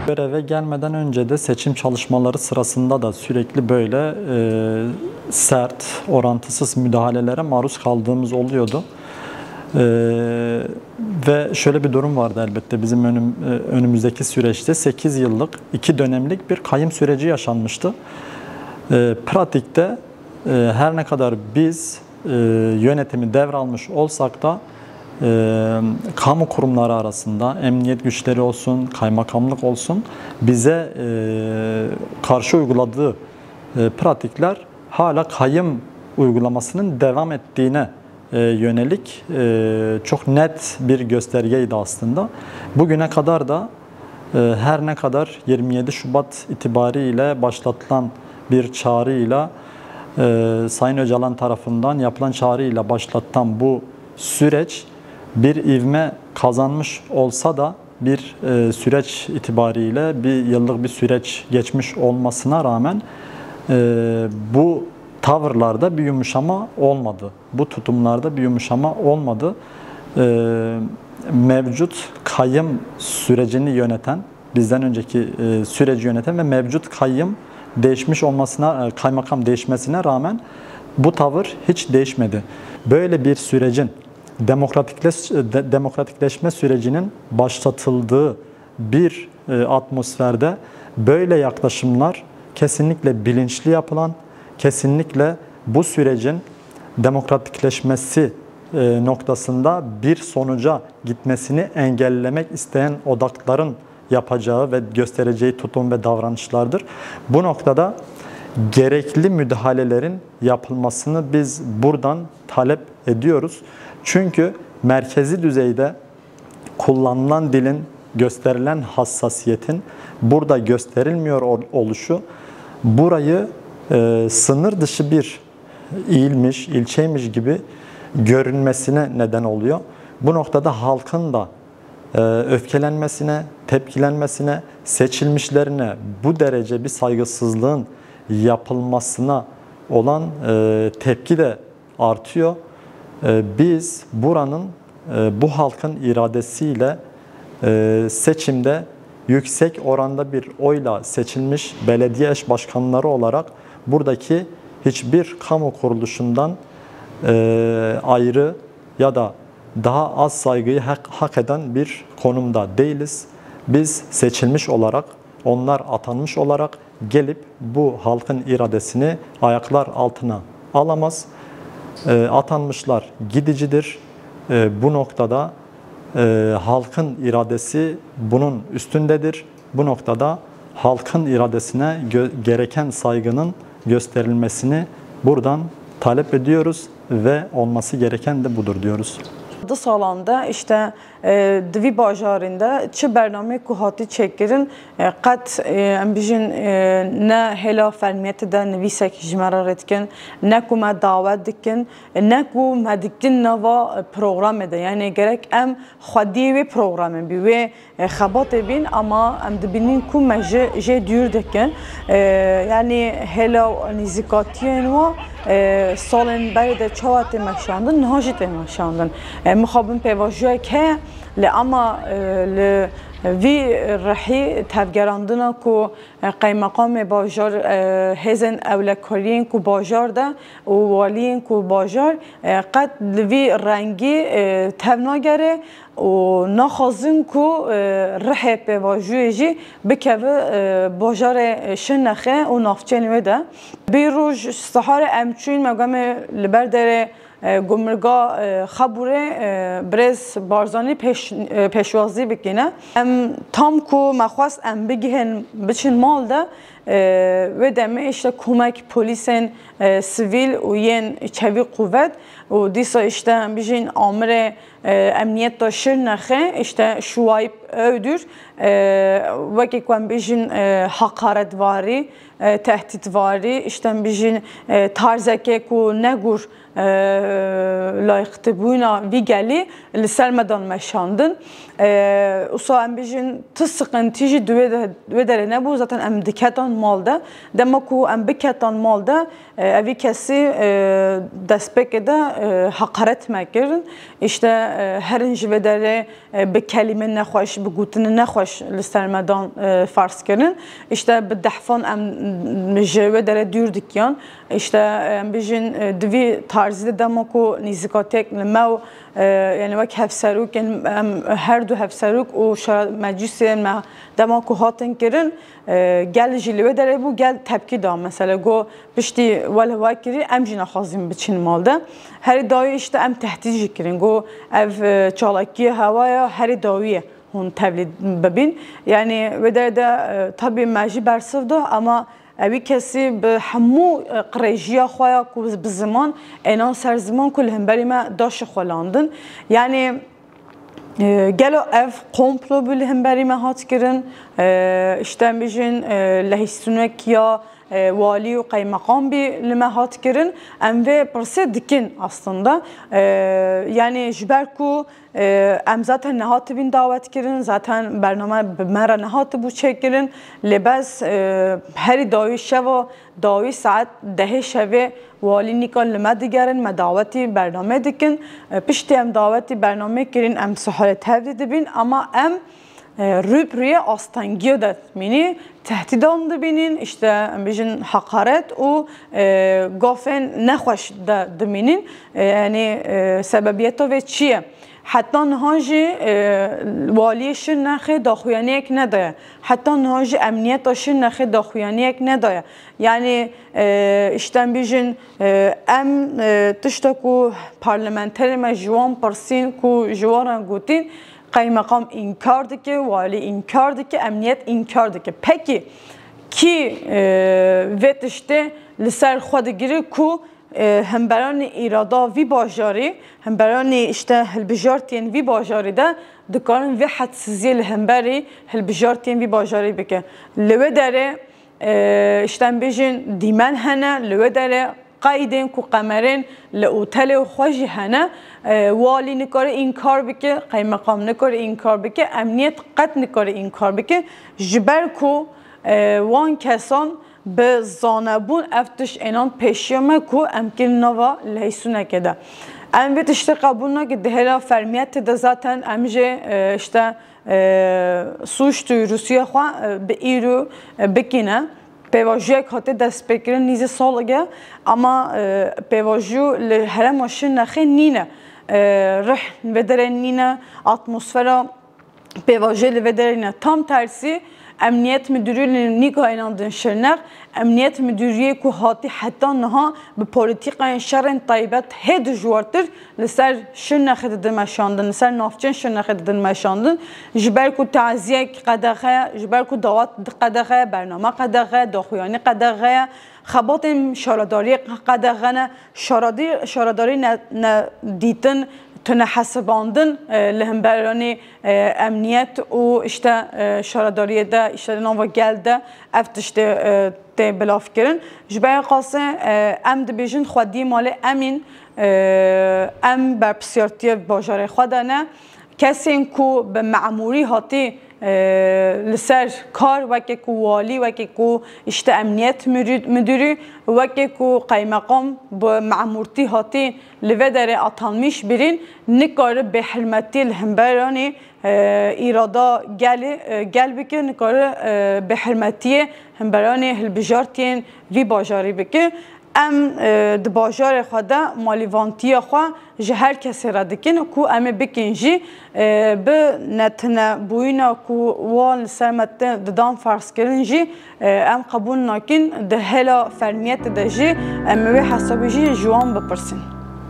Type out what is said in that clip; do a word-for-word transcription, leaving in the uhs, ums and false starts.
Göreve gelmeden önce de seçim çalışmaları sırasında da sürekli böyle e, sert, orantısız müdahalelere maruz kaldığımız oluyordu. E, ve şöyle bir durum vardı elbette bizim önüm, e, önümüzdeki süreçte sekiz yıllık, iki dönemlik bir kayyım süreci yaşanmıştı. E, pratikte e, her ne kadar biz e, yönetimi devralmış olsak da e, kamu kurumları arasında emniyet güçleri olsun, kaymakamlık olsun bize e, karşı uyguladığı e, pratikler hala kayyım uygulamasının devam ettiğine e, yönelik e, çok net bir göstergeydi aslında. Bugüne kadar da e, her ne kadar yirmi yedi Şubat itibariyle başlatılan bir çağrıyla e, Sayın Öcalan tarafından yapılan çağrıyla başlatılan bu süreç bir ivme kazanmış olsa da bir e, süreç itibariyle bir yıllık bir süreç geçmiş olmasına rağmen e, bu tavırlarda bir yumuşama olmadı. Bu tutumlarda bir yumuşama olmadı. E, mevcut kayyım sürecini yöneten, bizden önceki e, süreci yöneten ve mevcut kayyım değişmiş olmasına, e, kaymakam değişmesine rağmen bu tavır hiç değişmedi. Böyle bir sürecin demokratikleş, de, demokratikleşme sürecinin başlatıldığı bir e, atmosferde böyle yaklaşımlar kesinlikle bilinçli yapılan, kesinlikle bu sürecin demokratikleşmesi e, noktasında bir sonuca gitmesini engellemek isteyen odakların yapacağı ve göstereceği tutum ve davranışlardır. Bu noktada gerekli müdahalelerin yapılmasını biz buradan talep ediyoruz. Çünkü merkezi düzeyde kullanılan dilin, gösterilen hassasiyetin burada gösterilmiyor ol- oluşu burayı e, sınır dışı bir ilmiş, ilçeymiş gibi görünmesine neden oluyor. Bu noktada halkın da e, öfkelenmesine, tepkilenmesine, seçilmişlerine bu derece bir saygısızlığın yapılmasına olan e, tepki de artıyor. E, biz buranın e, bu halkın iradesiyle e, seçimde yüksek oranda bir oyla seçilmiş belediye eş başkanları olarak buradaki hiçbir kamu kuruluşundan e, ayrı ya da daha az saygıyı hak, hak eden bir konumda değiliz. Biz seçilmiş olarak, onlar atanmış olarak gelip bu halkın iradesini ayaklar altına alamaz. E, atanmışlar gidicidir. E, bu noktada e, halkın iradesi bunun üstündedir. Bu noktada halkın iradesine gö- gereken saygının gösterilmesini buradan talep ediyoruz ve olması gereken de budur diyoruz. Du salan de işte e, di vî bajarên de çi bernameyê ku hatî çêkirin, e, qet e, em bijin e, ne hêla fermiyetê de nivîsek ji me re rê dikin, ne ku me dawet dikin, ne ku me dikin nava programê de. Yani gerek em xwediyê wê programê bî, wê e, xebatê bîn, ama em dibînin ku me ji jê dûr dikin. E, yani hêla nîzîkatiyên wa e, salên berê de çawa tê meşandin, niha jî tê meşandin. E, mixabin pêvajoyek heye, lê ama e, li vî rihî tevgerandina ku e, qeymeqamê bajar, e, hêzên ewlekariyên ku bajar de û waliyên ku bajar e, qet li vî rengî e, tev nagere û naxwazin ku e, rihê pêvajoyê jî bikeve e, bajarê Şirnexê û navçeyên wê de. Bî roj siharê em çûyîn, me got em ê li ber derê e, gumrga e, Xebûrê e, birêz Barzanî pêş, e, pêşwazî bikîne. Em tam ku me xwest em bigihên biçin mal de, e, wê demê işte komek polîsên e, sivîl û yên çevî quwet û dîsa işte em bijîn amirê e, emniyeta Şirnexê işte Şuayb Ödür e, wekî ku em bijîn e, hakaretvarî, e, tehdîtvarî, işte em bijîn e, tarzeke ku negur e, layîqtibûna vî gelî li ser me dan meşandin. E, usa em bijîn tu siqintî jî di wê de, wê derê nebû, zaten em diketan mal de. Dema ku em biketan mal de, e, evî kesî, e, destpêkê de, e, heqaret me kirin. Îşte, e, herin ji vê derê, e, bi kelîme nexweş, bi gotine nexweş li ser me dan, e, ferz kirin. Îşte bi dehfan em ji wê derê dûr dikiyan. Îşte em bijin, e, di vî tarzî de dema ku nîzikatiyek li me û, e, yani wek hevserokên em, her du hevserok û şa-, meclîsên me dema ku hatin kirin, e, gel jî li wê derê bû, gel tepkî da. Mesela got, piştî welh we kirî, em jî nexwazîn biçin mal de. Herî dawî îşte em tehdît jî kirin. Got, ev, e, çalakiyê hewa ya herî dawî ye hûn tevlî bibîn. Yani wê derê de, e, tabî me jî bersiv da, ama evî kesî bi hemû, e, qirêjiya xwe ya ku bi ziman ênan ser ziman ku li hemberî me da şixulandin. Yani, e, gelo ev komplo bû li hemberî me hat kirin? E, îşte em bijin, e, lehîstûnek ya, e, walî û qeymeqam bî li me hat kirin? Em vê pirsê dikin aslında. E, yani ji ber ku, e, em zaten nehatibîn dawet kirin, zaten bername bi me re nehatibû çêkirin. Lê bes, e, herî dawî şeva dawî saet dehê şevê walî nîka li me digerin, me dawetî bernamê dikin. E, piştî em dawetî bernamê kirin, em sihalê tevlî dibîn, ama em, e, rû bi rûyê astengiya de dimînî, tehdîdan dibînin, îşte em bijin heqaret û, e, gafên nexweş de dimînin. E, yani, e, sebebiyeta vê çi ye? Heta niha jî, e, waliyê Şirnexê daxuyaniyek nedaye. Heta niha jî emniyeta Şirnexê daxuyaniyek nedaye. Yani, e, îşte em bijin, e, em, e, tişta ku parlamenterê me ji wan pirsîn, ku ji wan re gotîn, qeymeqam înkar dike, walî înkar dike, emniyet înkar dike. Pekî kî, e, vê tiştê li ser xwe digire ku, e, hemberanî îrada vî bajarî, hemberanî îşte hilbijartiyên vî bajarî de dikarin vê hedsiziyê li hemberî hilbijartiyên vî bajarî bike? Li wê derê, e, îşte em bêjin dîmen hene, li wê derê qeydên ku qemerên li otelê xwe jî hene, e, walî nikare înkar bike, qeymeqam nikare înkar bike, emniyet qet nikare înkar bike, ji ber ku, e, wan kesan bi zanebûn ev tişt ênan pêşiya me ku em kirin nava leyîsûnekê de. Em vê tiştê qebûl nakin, di hêla fermiyetê de zaten em jê, e, îşte, e, sûc û rûsûya xwe, e, bi îro, e, bikîne. Pêvajoyek hate destpêkirin nîzî salek e, ama, e, pêvajo li herêma Şirnexê nîne. E, rih vê derê nîne, atmosfera pêvajoyê li vê derê nîne. Tam tersî, Emniyet Müdürü li nîka ênandin Şirnex, Emniyet Müdüriyê ku hatî heta niha bi polîtîkayên şerên taybet hê dijwartir li ser Şirnexê didin meşandin, li ser navçeyên Şirnexê didin meşandin. Ji ber ku taziyek qedexe ye, ji ber ku dawet qedexe ye, bername qedexe ye, daxuyanî qedexe ye, xebatên şaredariyê qedexe ne, şaredî-, şaredarî ne, ne dîtin, tune hesibandin, e, li hemberanî, e, emniyet û îşte, e, şaredariyê de, îşte nava gel de ev tiştê, e, tê bilavkirin. Ji ber qasê, e, em dibêjin xwediyê malê emîn, e, em berpirsiyartiyê bajarê xwe de ne. Kesên ku bi memûrî hatî, e, li ser kar, weke ku walî, weke ku îşte emniyet mürü-, müdürü, weke ku qeymeqam bi memûrtî hatî li vê derê atanmîş birîn, nikare bêhirmetiyê li hemberanî, e, îrada gelê, e, gel bike, nikare, e, bêhirmetiyê hemberanê hilbijartiyên vî bajarî bike. Em, e, di bajarê xwe de malîvantiya xwe ji her kesê re dikin ku em ê bikin jî, e, bi netinebûyîna ku wan li ser me te-, didan ferzkirin jî, e, em qebûl nakin. Di hêla fermiyetê de jî em ê wê hesabê jî ji wan bipirsin.